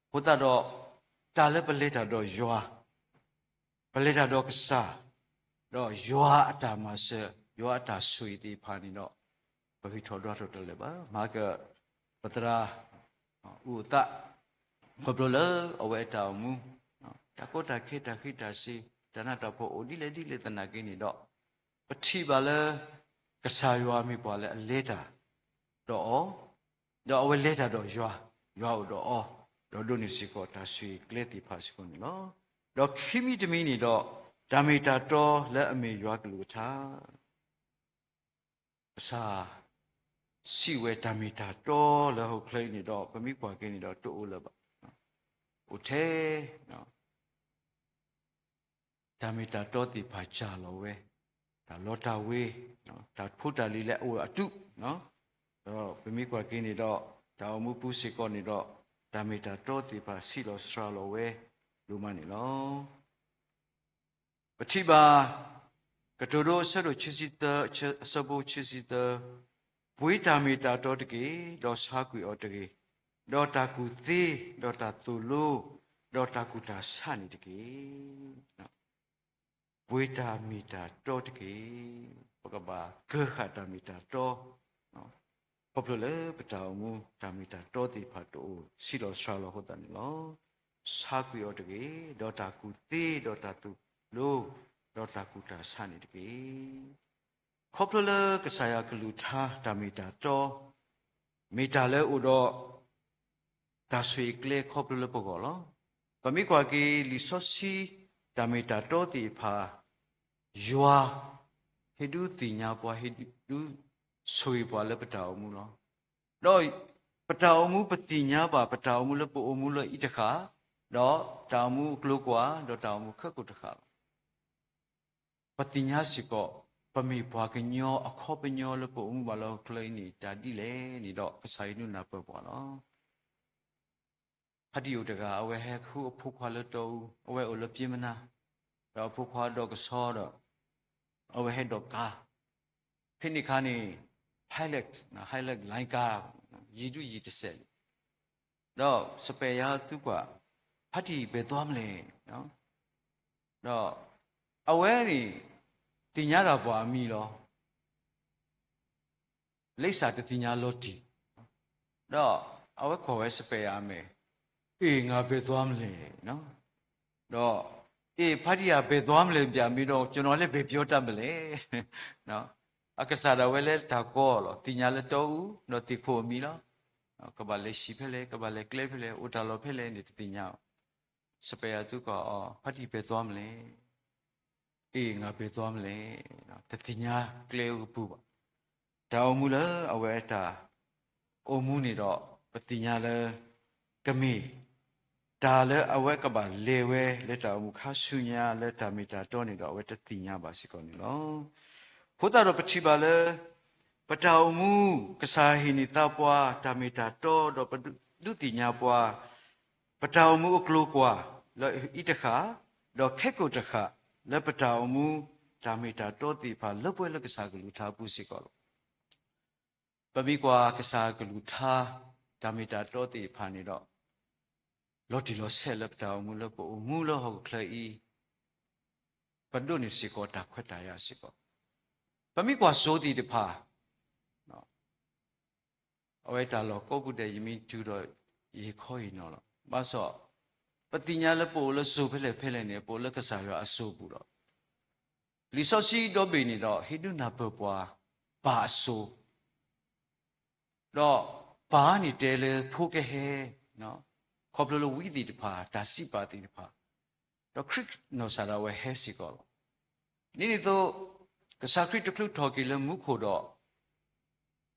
အဃိသတးဒီး တၢ်လၢပလဲၤတၢ်ဒီးယွၤ ပလဲၤတၢ်ဒီးကစၢ်, ဒီးယွၤအတၢ်မၤစၢၤ, ယွၤအတၢ်ဆိၣ်ဂ့ၤသ့ၣ်တဖၣ်န့ၣ်ဒီး ပဂံၢ်ထီၣ်ဒွးထီၣ်တလၢာ်ဘၣ်. မၤက ပသရၣ် အူအသး ခီဖျိလၢအဝဲအတၢ်အိၣ်မူ, တၢ်ကီတၢ်ခဲတၢ်ဃံးတၢ်စ့ၤ တၢ်နးတၢ်ဖှီၣ်အိၣ်ဒ်လဲၣ်ဒ်လဲၣ်သနာ်က့န့ၣ်ဒီး ပထံၣ်ဘၣ်လၢ ကစၢ်ယွၤမ့ၢ်ပှၤလၢအလဲၤတၢ်ဒီးအီၤ, ဒီးအဝဲလဲၤတၢ်ဒီးယွၤ, ယွၤအိၣ်ဒီးအီၤ, ဒီးဒိးန့ၢ်စ့ၢ်ကီးတၢ်ဆိၣ်ဂ့ၤကျဲသ့ၣ်တဖၣ်စ့ၢ်ကီးန့ၣ်လီၤ. ဒီးခံမံၤတမံၤန့ၣ်ဒီး တၢ်မ့ၢ်တၢ်တီလၢအမ့ၢ်ယွၤကလုၢ်ကထါ ကစၢ်စံးဝဲတၢ်မ့ၢ်တၢ်တီလၢဟီၣ်ခိၣ်ချၢအံၤန့ၣ်ဒီး ပမ့ၢ်ကွၢ်က့ၤန့ၣ်ဒီးတအိၣ်လၢၤဘၣ်. အိၣ်ထဲ တၢ်မ့ၢ်တၢ်တီသ့ၣ်တဖၣ်စၢ်လီၤဝဲ, တၢ်လီတၢ်ဝ့ၤ, တၢ်ဖိတၢ်လံၤလၢအအိၣ်အတု, ဒီးပမ့ၢ်ကွၢ်က့ၤန့ၣ်ဒီး တၢ်အိၣ်မူပူၤစ့ၢ်ကီးန့ၣ်ဒီး တၢ်မ့ၢ်တၢ်တီသ့ၣ်တဖၣ်စံးလီၤစှၤလီၤဝဲဒိၣ်မးန့ၣ်လီၤ. ပထံၣ်ဘၣ် ကတိၤဒိအဆၢဒိၣ်ခံဆံသၢ အဆၢဖိခံဆံသၢ, ပှ့ၤတၢ်မ့ၢ်တၢ်တီတက့ၢ်, ဒီးဆါကွံာ်အီၤတဂ့ၤ, ဒီးတၢ်ကူၣ်သ့, ဒီးတၢ်သိၣ်လိ, ဒီးတၢ်ကူၣ်တၢ်ဆးန့ၣ်တက့ၢ်. ပှ့ၤတၢ်မ့ၢ်တၢ်တီတက့ၢ်. ပကဘၣ်ကၢဃာ်တၢ်မ့ၢ်တၢ်တီ ခီဖျိလၢပတၢ်အိၣ်မူ တၢ်မ့ၢ်တၢ်တီသ့ၣ်တဖၣ်တအိၣ်စံးလီၤစှၤလီၤအဃိသတးန့ၣ်လီၤ. ဆါကွံာ်အီၤတဂ့ၤ, ဒီးတၢ်ကူၣ်သ့, ဒီးတၢ်သိၣ်လိ, ဒီးတၢ်ကူၣ်တၢ်ဆးန့ၣ်တက့ၢ်. ခီဖျိလၢကစၢ်ယွၤကလုၢ်ကထါတၢ်မ့ၢ်တၢ်တီ မ့ၢ်တၢ်လၢအအိၣ်ဒီး တၢ်ဆိၣ်ဂ့ၤကျဲခီဖျိလၢပဂီၢ်လီၤ. ပမ့ၢ်ကွၢ်က့ၤလံာ်စီဆှံ တၢ်မ့ၢ်တၢ်တီသ့ၣ်တဖၣ် ယွၤ ဟ့ၣ်ဒုးသ့ၣ်ညါပှၤ ဟ့ၣ်ဒုးဆိၣ်ဂ့ၤပှၤလၢပတၢ်အိၣ်မူလီၤ. ဒီးပတၢ်အိၣ်မူပသ့ၣ်ညါဘၣ် ပတၢ်အိၣ်မူလၢပအိၣ်မူလၢအံၤတဃၣ်, ဒီးတၢ်အိၣ်မူအကျိၤကွၢ် ဒီးတၢ်အိၣ်မူခဲကိာ်တဃၣ်လီၤ. ပသ့ၣ်ညါစ့ၢ်ကီး ပမ့ၢ်ပှၤကညီအခီပညီလၢပအိၣ်မူဘၣ်လၢဟီၣ်ခိၣ်ချၢအံၤန့ၣ် တၢ်ဒ်လဲၣ်န့ၣ်ဒီး ကစၢ်ယွၤဒုးနၢ်ပၢၢ်ပှၤလီၤ. ဖါတံၢ်အိၣ်တဂၤ အဝဲဟဲဃုအဖိခွါလၢတီအူ, အဝဲအိၣ်လၢပျ့ၤမနါ, ဒီးအဖိခွါဒီးကဆီဒီး အဝဲဟဲဒိးကါ, ဖဲန့ၣ်အခါန့ၣ် Hilux, Hilux လိုင်းကါ, ယံၤဒုယံၤတစဲးလံ. ဒီးစပဲးယၤသူကွၢ် ဖါတံၢ်ဘယ်သွားမလဲ, ဒီးအဝဲန့ၣ် သ့ၣ်ညါတၢ်ပှၤအမံၤလီၤ. လိပ်စာတသ့ၣ်ညါလီၤတံၢ်, ဒီးအဝဲကွၢ်ဝဲစပဲးယၤအမဲာ်, အေး ငါဘယ်သွားမလဲ, ဒီး အေး ဖါတံၢ်ဧၢ ဘယ်သွားမလဲဗျာ မ့ၢ်ဒီး ကျွန်တော်လည်း ဘယ်ပြောတတ်မလဲ. အကစၢ်ဒၣ်ဝဲလၢတၢ်ကီလီၤ, သ့ၣ်ညါလၢတီအူ ဒီးသ့ၣ်ခိၣ်အမံၤလီၤ. ကဘၣ်လဲၤဆံးဖဲလဲၣ်, ကဘၣ်လဲၤကျဲဖဲလဲၣ်, အိၣ်တၢ်လီၢ်ဖဲလဲၣ်န့ၣ် တသ့ၣ်ညါဘၣ်. စီၤပယၤသုကိးအီၤ, ဖါတံၢ် ဘယ်သွားမလဲ, အ့ၣ် ငါ ဘယ်သွားမလဲ, တသ့ၣ်ညါကျဲအကပူၤဘၣ်. တၢ်အိၣ်မူလၢအဝဲတၢ်အိၣ်မူန့ၣ်ဒီး ပသ့ၣ်ညါလၢ ကမ့ၢ်တၢ်လၢအဝဲကဘၣ်လဲၤဝဲလၢတၢ်အိၣ်မူခါဆူညါလၢတၢ်မ့ၢ်တၢ်တီန့ၣ်ဒီး အဝဲတသ့ၣ်ညါဘၣ်စ့ၢ်ကီးန့ၣ်လီၤ. အဃိသတးဒီးပထံၣ်ဘၣ်လၢ ပတၢ်အိၣ်မူ ကစၢ်ဟ့ၣ်န့ၢ်သါပှၤတၢ်မ့ၢ်တၢ်တီ ဒီးပဒုးသ့ၣ်ညါပှၤ ပတၢ်အိၣ်မူအကျိၤကွၢ်လၢအအံၤတဃၣ်, ဒီးခဲကိာ်တဃၣ် လၢပတၢ်အိၣ်မူ တၢ်မ့ၢ်တၢ်တီသ့ၣ်တဖၣ် လၢပှဲၤလၢကစၢ်ကလုၢ်ကထါအပူၤစ့ၢ်ကီးလီၤ. ပမ့ၢ်ကွၢ်ကစၢ်ကလုၢ်ကထါ တၢ်မ့ၢ်တၢ်တီသ့ၣ်တဖၣ်န့ၣ်ဒီး လီၤတံၢ်လီၤဆဲးလၢပတၢ်အိၣ်မူလၢပအိၣ်မူလၢဟီၣ်ခိၣ်ချၢအံၤ ပဒိးန့ၢ်စ့ၢ်ကီးတၢ်ခွဲးတၢ်ယာ်စ့ၢ်ကီး. ပမ့ၢ်ကွၢ်စိသ့ၣ်တဖၣ် အဝဲတၢ်လီၢ်ကိးပူၤဒဲး ယမ့ၢ်တုၤဒီး ယဟ့ၣ်ခီဟ့ၣ်နီၤလီၤ. ဘၣ်ဆၣ် ပသ့ၣ်ညါလၢပအိၣ်လၢစိၤဖဲလဲၣ်ဖဲလဲၣ်န့ၣ် ပအိၣ်လၢကစၢ်ယွၤအစိၤပူၤဒီး လံာ်စီဆှံဒီဘ့ၣ်န့ၣ်ဒီး ဟ့ၣ်ဒုးနၢ်ပၢၢ်ပှၤ ပၢ်အစိၤ ဒီးပၢ်န့ၣ်တဲလၢဖိကဟဲ, ခီဖျိလၢဝံသ့ၣ်တဖၣ် တၢ်စံးပာ်သ့ၣ်တဖၣ်, ဒီးခရံာ်နီၢ်ကစၢ်ဒၣ်ဝဲဟဲစ့ၢ်ကီးလီၤ. ဒ်န့ၣ်အသိး ကစၢ်ခရံာ်တချုးထီၣ်က့ၤလၢမူခိၣ်ဒီး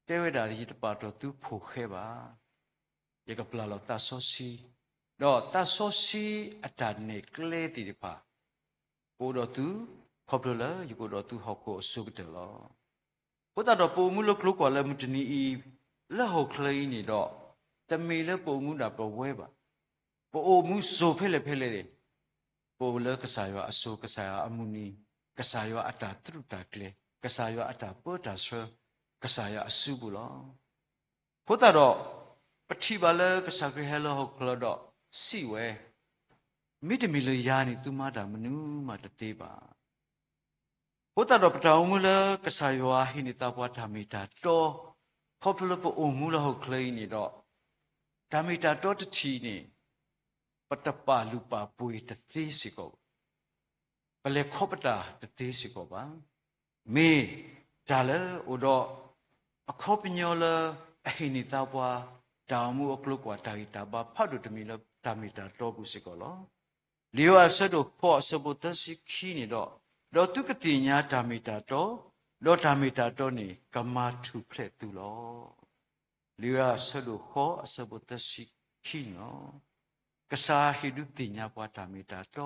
တဲဝဲဒၣ် ယတပာ်ထီၣ်သုဖိၣ်ဃဲဘၣ်, ယကပျၢ်လီၤသးစီဆှံ, ဒီးသးစီဆှံအတၢ်နဲၣ်ကျဲသ့ၣ်တဖၣ် ကအိၣ်ဒီးသု, ခီဖျိလၢယကအိၣ်ဒီးသုဟီၣ်ခိၣ်အစိၤကတၢၢ်လီၤ. အဃိသတးဒီးပအိၣ်မူလၢကျိၤကွၢ်လၢမုၢ်တနံၤအံၤ လၢဟီၣ်ခိၣ်ချၢအံၤန့ၣ်ဒီး တမ့ၢ်လၢပအိၣ်မူဒၣ်ပဝဲဘၣ်. ပအိၣ်မူစိၤဖဲလဲၣ်ဖဲလဲၣ်န့ၣ် ပအိၣ်လၢကစၢ်ယွၤအစိၤ, ကစၢ်ယွၤအမုၢ်နံၤ, ကစၢ်ယွၤအတၢ်သရူးတၢ်ကျဲၤ, ကစၢ်ယွၤအတၢ်ပၢတၢ်ဆှၢ, ကစၢ်ယွၤအစုပူၤလီၤ. အဃိသတးဒီး ပထံၣ်ဘၣ်လၢကစၢ်ခရံာ်ဟဲလၢဟီၣ်ခိၣ်ချၢဒီးစံးဝဲ, မ့တမ့ၢ်လၢယၤန့ၣ် သုမၤတၢ်မနုၤမးတသ့ဘၣ်. အဃိသတးဒီးပတၢ်အိၣ်မူလၢကစၢ်ယွၤဟ့ၣ်န့ၢ်သါပှၤတၢ်မ့ၢ်တၢ်တီ, ခီဖျိလၢပအိၣ်မူလၢဟီၣ်ခိၣ်ချၢအံၤန့ၣ်ဒီး တၢ်မ့ၢ်တၢ်တီတထံၣ်န့ၣ် ပတပာ်လုၢ်ပာ်ပှ့ၤတသ့စ့ၢ်ကီးဘၣ်. ပလဲၤခီပတာ်တသ့စ့ၢ်ကီးဘၣ်. မ့ၢ်တၢ်လၢအိၣ်ဒီးအခီပညီလၢအဟ့ၣ်န့ၢ်သါပှၤ တၢ်အိၣ်မူအကျိၤကွၢ် တၢ်ဂံၢ်တၢ်ဘါဖးဒိၣ်တမံၤလၢတၢ်မ့ၢ်တၢ်တီပူၤစ့ၢ်ကီးလီၤ. လံာ်ယိၤဟၣ်အဆၢဒိၣ်ဃိးအဆၢဖိသၢဆံခံန့ၣ်ဒီး, ဒီးသုကသ့ၣ်ညါတၢ်မ့ၢ်တၢ်တီ, ဒီးတၢ်မ့ၢ်တၢ်တီန့ၣ် ကမၤထူၣ်ဖျဲးသုလီၤ. လံာ်ယိၤဟၣ်အဆၢဒိၣ်ဃိးအဆၢဖိသၢဆံခံန့ၣ်လီၤ. ကစၢ်ဟ့ၣ်ဒုးသ့ၣ်ညါပှၤတၢ်မ့ၢ်တၢ်တီ,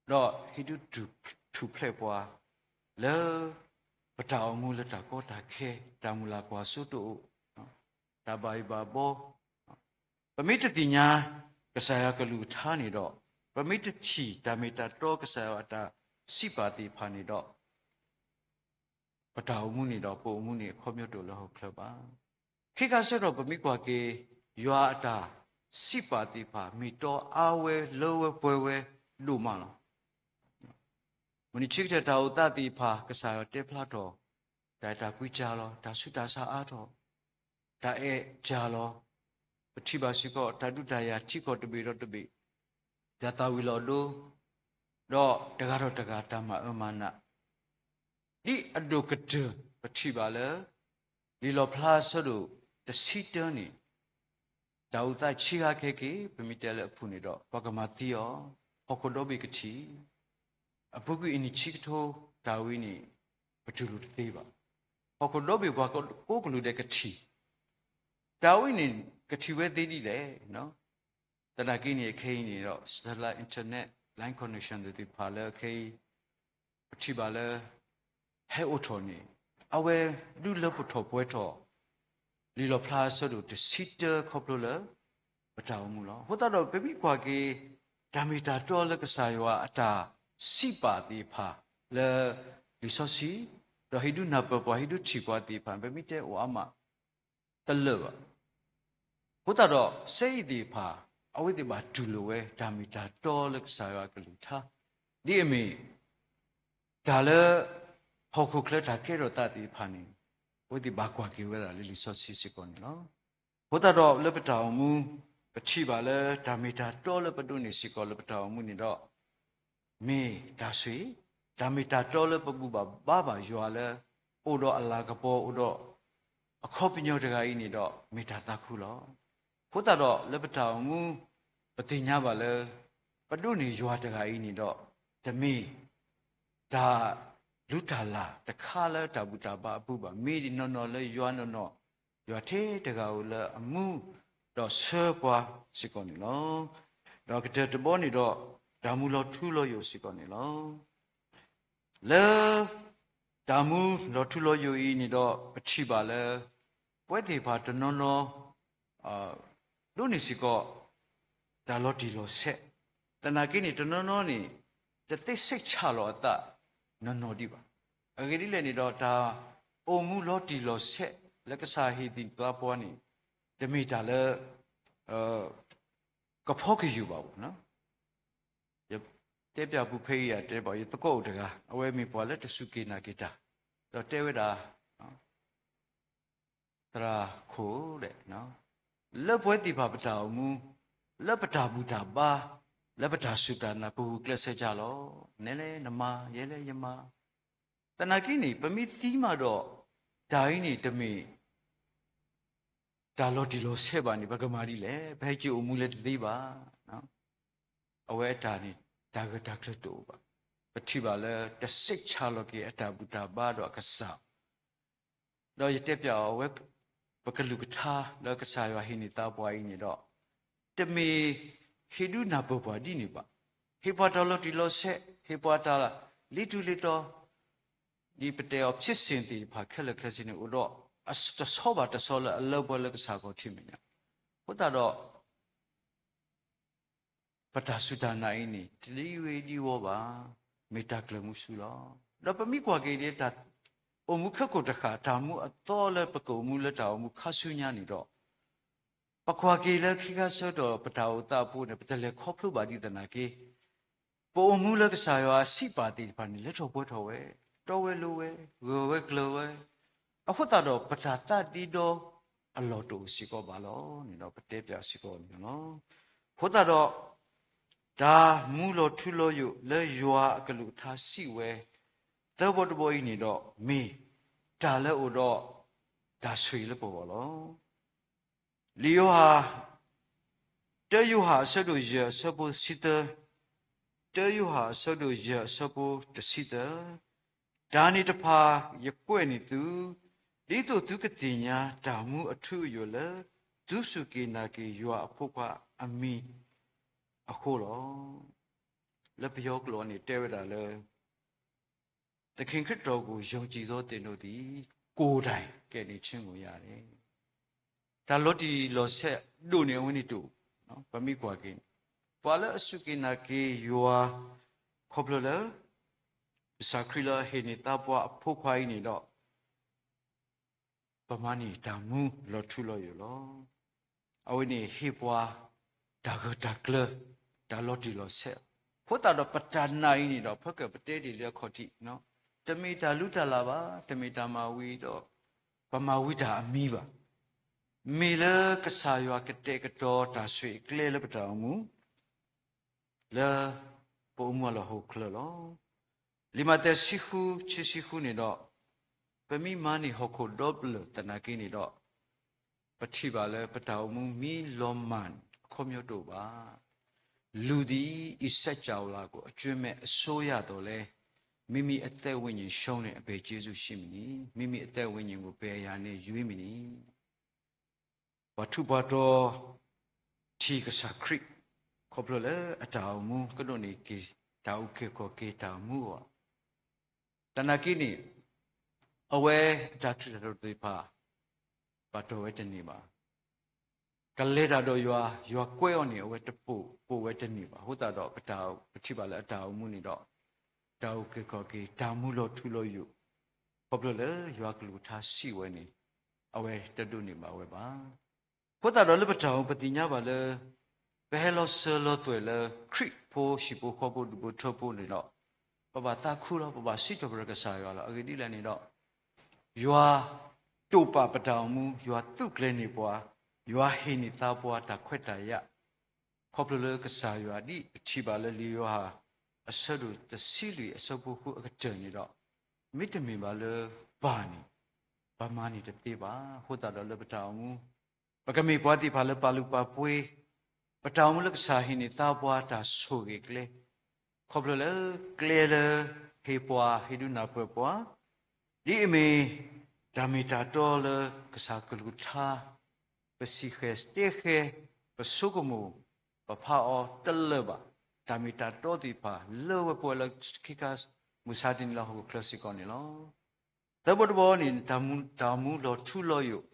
ဒီးဟ့ၣ်ဒုးထူၣ်ဖျဲးပှၤ လၢပတၢ်အိၣ်မူလၢတၢ်ကီတၢ်ခဲ, တၢ်မုၢ်လၢ်ကွၢ်စိတအိၣ်, တၢ်ဘၣ်ယိၣ်ဘၣ်ဘီ, ပမ့ၢ်တသ့ၣ်ညါ ကစၢ်ယွၤကလုၢ်ကထါန့ၣ်ဒီး, ပမ့ၢ်တထံၣ်တၢ်မ့ၢ်တၢ်တီ ကစၢ်ယွၤအတၢ်စံးပာ်သ့ၣ်တဖၣ်န့ၣ်ဒီး ပတၢ်အိၣ်မူန့ၣ်ဒီး ပအိၣ်မူန့ၣ်အခီပညီတအိၣ်လၢဟီၣ်ခိၣ်ချၢဘၣ်. ခဲခါဆၢထီၣ်ပမ့ၢ်ကွၢ်က့ၤ ယွၤအတၢ်စံးပာ်သ့ၣ်တဖၣ် မ့ၢ်တီအါဝဲလၢဝဲပှဲၤဝဲဒိၣ်မးလီၤ. မုၢ်နံၤခံကတၢၢ်တၢ်အိၣ်သးသ့ၣ်တဖၣ် ကစၢ်ယွၤတဲဖျါထီၣ် တၢ်အဲၣ်တၢ်ကွံစှၤလီၤ, တၢ်ဆူးတၢ်ဆါအါထီၣ်, တၢ်အဲၣ်စှၤလီၤ, ပထံၣ်ဘၣ်စ့ၢ်ကီး တၢ်ဒုးတၢ်ယၤထံကီၢ်တဘ့ၣ်ဒီးတဘ့ၣ်, တၢ်သၣ်ဝံၤလီၤဒိ, ဒီးတဂၤဒီးတဂၤတၢ်မၤအၢမၤနး ဒ်အဒိၣ်ကတၢၢ် ပထံၣ်ဘၣ်လၢ လံာ်လီၣ်ဖျါအဆၢဒိၣ်တဆံတၢန့ၣ်, တၢ်အိၣ်သးဆံးဟးကဟဲက့ၤ ပမ့ၢ်တဲလၢအဖုၣ်န့ၣ်ဒီး ပှၤကမၤသံအီၤ, ဟီၣ်ခိၣ်ဒီဘ့ၣ်ကထံၣ်, အပူၤကွံာ်အနံၣ်ဆံကထိ တၢ်ဝံၤန့ၣ် ပတူၢ်လိာ်တသ့ဘၣ်. ဟီၣ်ခိၣ်ဒီဘ့ၣ်ပှၤကိးကလုာ်ဒဲးကထံၣ်, တၢ်ဝံၤန့ၣ် ကထံၣ်ဝဲသ့ဒ်လဲၣ် သနာ်က့န့ၣ် အခဲအံၤန့ၣ်ဒီး satellite internet line connection သ့ၣ်တဖၣ်လၢအခဲအံၤ ပထံၣ်ဘၣ်လၢ ဟဲအိၣ်ထီၣ်န့ၣ် အဝဲဒုးလၢပထီၣ်ပှဲၤထီၣ် လံာ်လီၣ်ဖျါအဆၢဒိၣ်တဆံတၢခီဖျိလၢ ပတၢ်အိၣ်မူလီၤ. အဃိသတးဒီး ပမ့ၢ်ကွၢ်က့ၤ တၢ်မ့ၢ်တၢ်တီလၢကစၢ်ယွၤအတၢ်စံးပာ်သ့ၣ်တဖၣ်လၢ လံာ်စီဆှံ, ဒီးဟ့ၣ်ဒုးနၢ်ပၢၢ်ပှၤ ဟ့ၣ်ဒုးထံၣ်ပှၤသ့ၣ်တဖၣ် ပမ့ၢ်တဲအိၣ်အါမး တလၢာ်ဘၣ်. အဃိသတးဒီး စဲအံၤသ့ၣ်တဖၣ် အဝဲသ့ၣ်ဘၣ်တူၢ်လိာ်ဝဲ တၢ်မ့ၢ်တၢ်တီလၢကစၢ်ယွၤအကလုၢ်ကထါ, ဒ်အမ့ၢ် တၢ်လၢ ဟီၣ်ခိၣ်ချၢတၢ်ကဲထီၣ်သးသ့ၣ်တဖၣ်န့ၣ် အဝဲသ့ၣ်ဘၣ်ကွၢ်က့ၤဝဲဒၣ်လၢလံာ်စီဆှံစ့ၢ်ကီးန့ၣ်လီၤ. အဃိသတးဒီးလၢပတၢ်အိၣ်မူ ပထံၣ်ဘၣ်လၢတၢ်မ့ၢ်တၢ်တီလၢပဒိးန့ၢ်စ့ၢ်ကီးလၢပတၢ်အိၣ်မူန့ၣ်ဒီး မ့ၢ်တၢ်ဆိၣ်ဂ့ၤ, တၢ်မ့ၢ်တၢ်တီလၢပဘူၣ်ဘၣ်ဘါဘၣ်ယွၤလၢ အိၣ်ဒီးအလၤကပီၤ အိၣ်ဒီး အခီပညီတဂၤအံၤန့ၣ်ဒီး မ့ၢ်တၢ်သးခုလီၤ. အဃိသတးဒီးလၢပတၢ်အိၣ်မူ ပသ့ၣ်ညါဘၣ်လၢ ပဒိးန့ၢ်ယွၤတဂၤအံၤန့ၣ်ဒီး တမ့ၢ်တၢ်လုၢ်တၢ်လၢ်တခါလၢတၢ်ဘူၣ်တၢ်ဘါအပူၤဘၣ်. မ့ၢ်ဒ်နီၢ်နီၢ်လၢယွၤနီၢ်နီၢ်, ယွၤထဲတဂၤဧိၤလၢအမူဒီးဆှၢပှၤစ့ၢ်ကီးန့ၣ်လီၤ. ဒီးကတၢၢ်တဘီန့ၣ်ဒီး တၢ်မူလီၤထူလီၤယိာ်စ့ၢ်ကီးန့ၣ်လီၤ. လၢတၢ်မူလီၤထူလီၤယိာ်အံၤန့ၣ်ဒီး ပထံၣ်ဘၣ်လၢ ပဝဲသ့ၣ်တဖၣ်တနီၤနီၤ ဒိးန့ၢ်စ့ၢ်ကီး တၢ်လီၤတံၢ်လီၤဆဲး, သနာ်က့န့ၣ် တနီၤနီၤန့ၣ် တသ့စိတ်ချလီၤအသးနီၢ်နီၢ်ဒံးဘၣ်. အဂ့ၢ်ဒ်လဲၣ်န့ၣ်ဒီး တၢ်အိၣ်မူလီၤတံၢ်လီၤဆဲး လၢကစၢ်ဟ့ၣ်သ့ၣ်သးပှၤန့ၣ် တမ့ၢ်တၢ်လၢ ကဖီကယူာ်ဘၣ်ဘၣ်. ယတဲပျးပူၤဖဲအံၤ ယတဲဘၣ် ယသကိးအိၣ်တဂၤ အဝဲမ့ၢ်ပှၤလၢတစူၢ်က့ၤနာ်က့ၤတၢ်, ဒီးတဲဝဲဒၣ် သရၣ်ခိၣ်ဒဲး, လၢပဝဲသ့ၣ်တဖၣ်ပတၢ်အိၣ်မူ, လၢပတၢ်ဘူၣ်တၢ်ဘါ, လၢပတၢ်စူၢ်တၢ်နာ် ပဂုာ်ကျဲးစၢးဒ်လဲၣ်, နလဲၣ်နမၤ, ယဲလဲၣ်ယမၤ, သနာ်က့န့ၣ် ပမ့ၢ်သံမးဒီး တၢ်အံၤန့ၣ်တမ့ၢ် တၢ်လီၤတံၢ်လီၤဆဲးဘၣ်န့ၣ် ပကမၤဒ်လဲၣ်, ပဟဲက့ၤအိၣ်မူလၢတသ့ဘၣ်. အဝဲအတၢ်န့ၣ် တၢ်ဂၢၢ်တၢ်ကျၢၤတအိၣ်ဘၣ်. ပထံၣ်ဘၣ်လၢ တစိတ်ချလီၤက့ၤအတၢ်ဘူၣ်တၢ်ဘါဒီးအကစၢ်, ဒီးယတဲပျးအီၤ အဝဲ ပကလုၢ်ကထါလၢကစၢ်ယွၤဟ့ၣ်န့ၢ်သးပှၤအံၤန့ၣ်ဒီး တမ့ၢ်ဟ့ၣ်ဒုးနၢ်ပၢၢ်ပှၤဒ်န့ၣ်ဘၣ်. ဟ့ၣ်ပှၤတၢ်လီၤတံၢ်လီၤဆဲး, ဟ့ၣ်ပှၤတၢ်လီၤတံၢ်လီၤဆဲး, ဒ်ပတဲအီၤ ဖြစ်စဉ်သ့ၣ်တဖၣ်ခဲလၢာ်ခဲဆ့န့ၣ် အိၣ်ဒီး တဆီဘၣ်တဆီလၢအလၢပှဲၤလၢကစၢ်ခီၣ်ထံးမဲာ်ညါ, အဃိသတးဒီး ပတၢ်စူၢ်တၢ်နာ်အံၤန့ၣ် တဒံဝ့ဒံဝီဘၣ်, မ့ၢ်တၢ်ကျၢၤမူဆူလီၤ. ဒီးပမ့ၢ်ကွၢ်က့ၤဒ်တၢ်အိၣ်မူခဲကိာ်တဃၣ် တၢ်မူအသီလၢပကအိၣ်မူလၢတၢ်အိၣ်မူခါဆူညါန့ၣ်ဒီး ပကွၢ်က့ၤလၢခံခါဆၢကတီၢ် ပတၢ်အိၣ်သးအပူၤန့ၣ် ပတလဲၤခီဖျိဘၣ်ဒ်သနာ်က့ ပအိၣ်မူလၢကစၢ်ယွၤအစံးပာ်သ့ၣ်တဖၣ်န့ၣ် လၢထီၣ်ပှဲၤထီၣ်ဝဲ, တီဝဲလိၤဝဲ, ဂၢၢ်ဝဲကျၢၤဝဲ, အဃိသတးဒီး ပတၢ်သးဒ့ဒီအလီၢ်တအိၣ်စ့ၢ်ကီးဘၣ်လီၤန့ၣ်ဒီး ပတဲပျးစ့ၢ်ကီးန့ၣ်လီၤ. အဃိသတးဒီး တၢ်မူလီၤထူလီၤယိာ်လၢယွၤအကလုၢ်ကထါစံးဝဲ သၢဘီတဘီအံၤန့ၣ်ဒီး မ့ၢ်တၢ်လၢအိၣ်ဒီးတၢ်ဆိၣ်ဂ့ၤလၢပဂီၢ်လီၤ. လံာ်ယိၤဟၣ်, တၢယိၤဟၣ်အဆၢဒိၣ်ယဲၢ် အဆၢဖိတဆံသၢ, တၢယိၤဟၣ်အဆၢဒိၣ်ယဲၢ် အဆၢဖိတဆံသၢ, တၢ်န့ၣ်တဖၣ်ယကွဲးန့ၢ်သု, ဒ်သိးသုကသ့ၣ်ညါတၢ်မူအထူအယိာ်လၢ သုစူၢ်က့ၤနာ်က့ၤယွၤအဖိခွါအမံၤအဃိလီၤ. လၢပယီၤကျိာ်န့ၣ် တဲဝဲဒၣ်လၢ သခင်ခရစ်တော်ကို ယုံကြည်သောသင်တို့သည် ကိုယ်တိုင်ကယ်တင်ခြင်းကိုရတယ်. တၢ်လီၤတံၢ်လီၤဆဲးဒိၣ်န့ၢ်အဝဲန့ၣ်တအိၣ်, ပမ့ၢ်ကွၢ်က့ၤန့ၣ် ပှၤလၢအစူၢ်က့ၤနာ်က့ၤယွၤ ခီဖျိလၢ ကစၢ်ခရံာ်လၢအဟ့ၣ်န့ၢ်သးပှၢ်အဖိခွါအံၤန့ၣ်ဒီး ပမၤန့ၢ်တၢ်မူလီၤထူလီၤယိာ်လီၤ. အဝဲန့ၣ်ဟ့ၣ်ပှၤတၢ်ဂၢၢ်တၢ်ကျၢၤ, တၢ်လီၤတံၢ်လီၤဆဲး, အဃိသတးဒီးပတၢ်နာ်အံၤန့ၣ်ဒီး ဖဲကပတဲတ့ၢ်လံအခီၣ်ထံး, တမ့ၢ်တၢ်လုၢ်တၢ်လၢ်ဘၣ်, တမ့ၢ်တၢ်မၤဝံၤဒီး ပမၤဝံၤတၢ်အမံၤဘၣ်. မ့ၢ်လၢကစၢ်ယွၤကတဲာ်ကတီၤတၢ်ဆိၣ်ဂ့ၤအကျဲလၢပတၢ်အိၣ်မူ လၢပအိၣ်မူအလီၢ်ဟီၣ်ခိၣ်ချၢလီၤ. လံာ်မးသဲ ဆံဃု ဆံဃုန့ၣ်ဒီး ပမ့ၢ်မၤန့ၢ်ဟီၣ်ခိၣ်ဒီဖျၢၣ်သနာ်က့န့ၣ်ဒီး ပထံၣ်ဘၣ်လၢပတၢ်အိၣ်မူမ့ၢ်လီၤမၢ်အခီပညီတအိၣ်ဘၣ်. လူသည် အစကြဝဠာကို အကြွင်းမဲ့အစိုးရသော်လည်း မိမိအသက်ဝိညာဉ်ရှင်နှင့် အဘယ်ကျေးဇူးရှိမည်နည်း? မိမိအသက်ဝိညာဉ်ကို ဘယ်အရာနှင့် ရွေးမည်နည်း? ပှၤထူးပှၤတီၤထံၣ်ကစၢ်ခရံာ် ခီဖျိလၢအတၢ်အိၣ်မူ ကဒိးန့ၢ်က့ၤ တၢ်အုၣ်က့ၤခီၣ်က့ၤတၢ်အိၣ်မူအဂီၢ်, သနာ်က့န့ၣ် အဝဲအတၢ်ထူးတၢ်တီၤသ့ၣ်တဖၣ် ဘၣ်တီၢ်ဝဲတန့ၢ်ဘၣ်. ကလဲၤတၢ်ဒီးယွၤ, ယွၤကွဲအီၤန့ၣ် အဝဲတပိာ်, ပိာ်ဝဲတန့ၢ်ဘၣ်. အဃိသတးဒီး ပထံၣ်ဘၣ်လၢအတၢ်အိၣ်မူန့ၣ်ဒီး တၢ်အုၣ်က့ၤခီၣ်က့ၤ, တၢ်မူလီၤထူလီၤယိာ်, ခီဖျိလၢယွၤကလုၢ်ကထါစံးဝဲန့ၣ် အဝဲတဒိးန့ၢ်ဘၣ်ဝဲဘၣ်. အဃိသတးဒီးလၢပတၢ်အိၣ်မူ ပသ့ၣ်ညါဘၣ်လၢ ပဟဲလီၤစၢၤလီၤသွဲၣ်လၢ ခရံာ်ဖိဟံၣ်ဖိဃီဖိဒူၣ်ဖိထၢဖိန့ၣ်ဒီး ပဘၣ်သးခုလီၤ, ပဘၣ်စံးထီၣ်ပတြၢၤကစၢ်ယွၤလီၤ. အဂ့ၢ်ဒ်လဲၣ်န့ၣ်ဒီး ယွၤတိာ်ပာ်ပတၢ်အိၣ်မူ, ယွၤသူၣ်ကျဲၤန့ၢ်ပှၤ, ယွၤဟ့ၣ်န့ၢ်သးပှၢ်တၢ်ခွဲးတၢ်ယာ်, ခီဖျိလၢကစၢ်ယွၤဒ်ပထံၣ်ဘၣ်လၢလံာ်ယိၤဟၣ် အဆၢဒိၣ်တဆံလွံၢ် အဆၢဖိဃုအကတၢၢ်န့ၣ်ဒီး မ့တမ့ၢ်ဘၣ်လၢပၢ်န့ၣ် ပမၤန့ၢ်တသ့ဘၣ်. အဃိသတးဒီးလၢပတၢ်အိၣ်မူ ပကမ့ၢ်ပှၤသ့ၣ်တဖၣ်လၢပာ်လုၢ်ပာ်ပှ့ၤ, ပတၢ်အိၣ်မူလၢကစၢ်ဟ့ၣ်န့ၢ်သါပှၤတၢ်ဆိၣ်ဂ့ၤကျဲ, ခီဖျိလၢကျဲလၢဟ့ၣ်ပှၤဟ့ၣ်ဒုးနၢ်ပၢၢ်ပှၤ, ဒ်အမ့ၢ် တၢ်မ့ၢ်တၢ်တီလၢကစၢ်ကလုၢ်ကထါ, ပစံၣ်ဃဲၤတဲဃဲၤ, ပဆိကမိၣ်, ပဖးအီၤတလၢာ်ဘၣ်, တၢ်မ့ၢ်တၢ်တီသ့ၣ်တဖၣ် လၢဝဲပှဲၤလၢခံခါမုၢ်ဆါတနံၤလၢဟီၣ်ခိၣ်ချၢစ့ၢ်ကီးန့ၣ်လီၤ. သၢဘီတဘီန့ၣ် တၢ်မူလီၤထူလီၤယိာ်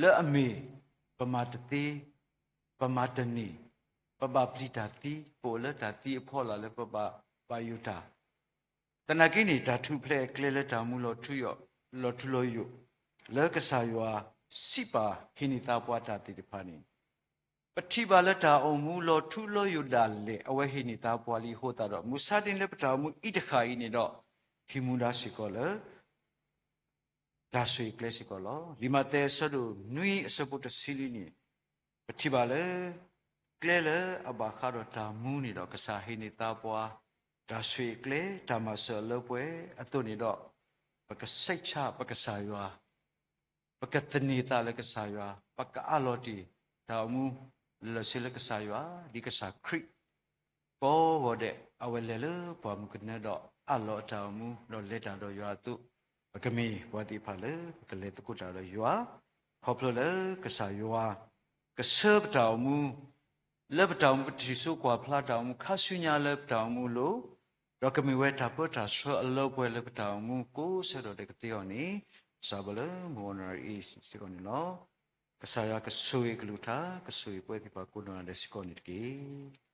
လၢအမ့ၢ် ပမၤတသ့, ပမၤတန့ၢ်, ပဘၣ်ပျံၤတၢ်သံ, ပအိၣ်လၢတၢ်သံအဖီလာ်လၢပဘၣ်ဘၣ်ယိၣ်တၢ်, သနာ်က့န့ၣ် တၢ်ထူၣ်ဖျဲးအကျဲလၢတၢ်မူလီၤထူ, လီၤထူလီၤယိာ် လၢကစၢ်ယွၤစံးပာ်ဟ့ၣ်န့ၢ်သါပှၤတၢ်သ့ၣ်တဖၣ်န့ၣ် ပထံၣ်ဘၣ်လၢတၢ်အိၣ်မူလီၤထူလီၤယိာ်ဒၣ်လဲာ် အဝဲဟ့ၣ်န့ၢ်သါပှၤလံအဃိသတးဒီး မုၢ်ဆါတနံၤလၢပတၢ်အိၣ်မူအံၤတဃၣ်အံၤန့ၣ်ဒီး ဟံးမူဒါစ့ၢ်ကီးလၢ တၢ်ဆိၣ်ဂ့ၤကျဲစ့ၢ်ကီးလီၤ. လံာ်မးသဲအဆၢဒိၣ်နွံအဆၢဖိတဆံလွံၢ်န့ၣ် ပထံၣ်ဘၣ်လၢ ကျဲလၢအဘၣ်ဃးဒီးတၢ်မူန့ၣ်ဒီး ကစၢ်ဟ့ၣ်န့ၢ်သါပှၤ တၢ်ဆိၣ်ဂ့ၤကျဲ တၢ်မၤစၢၤအလၢပှဲၤအသိးန့ၣ်ဒီး ပကစိတ်ချ ပကစၢ်ယွၤ ပကသန့ၤသးလၢကစၢ်ယွၤ, ပကအးလီၤတ့ၢ်တၢ်အိၣ်မူ လၢာ်ဆ့လၢကစၢ်ယွၤ, ဒ်ကစၢ်ခရံာ် ကိးဂီၤဒဲး အဝဲလဲၤလၢပှၢ်မုၢ်ကနၢဒီး အးလီၤအတၢ်အိၣ်မူ ဒီးလဲၤတၢ်ဒီးယွၤအသိး, ပကမ့ၢ်ပှၤသ့ၣ်တဖၣ်လၢ ပကလဲၤသကိးတၢ်ဒီးယွၤ, ခီဖျိလၢကစၢ်ယွၤ ကဆှၢပတၢ်အိၣ်မူ လၢပတၢ်အိၣ်မူ ပထံၣ်စိကွၢ်ဖျါတၢ်အိၣ်မူ ခါဆူညါလၢပတၢ်အိၣ်မူအလိၤ, ဒီးကမ့ၢ်ဝဲတၢ်ပၢတၢ်ဆှၢအလၢပှဲၤလၢပတၢ်အိၣ်မူ ကိးဆၢကတီၢ်ဒဲးကသ့အီၤန့ၣ်, စးဘၣ်လၢမုၢ်ဂီၤနၣ်ရံၣ်အံၤစ့ၢ်ကီးန့ၣ်လီၤ. ကစၢ်ယွၤကဆိၣ်ဂ့ၤကလုၢ်ကထါ, ကဆိၣ်ဂ့ၤပဝဲသ့ၣ်တဖၣ်ကိးနီၢ်ဂၤဒဲးစ့ၢ်ကီးန့ၣ်တက့ၢ်.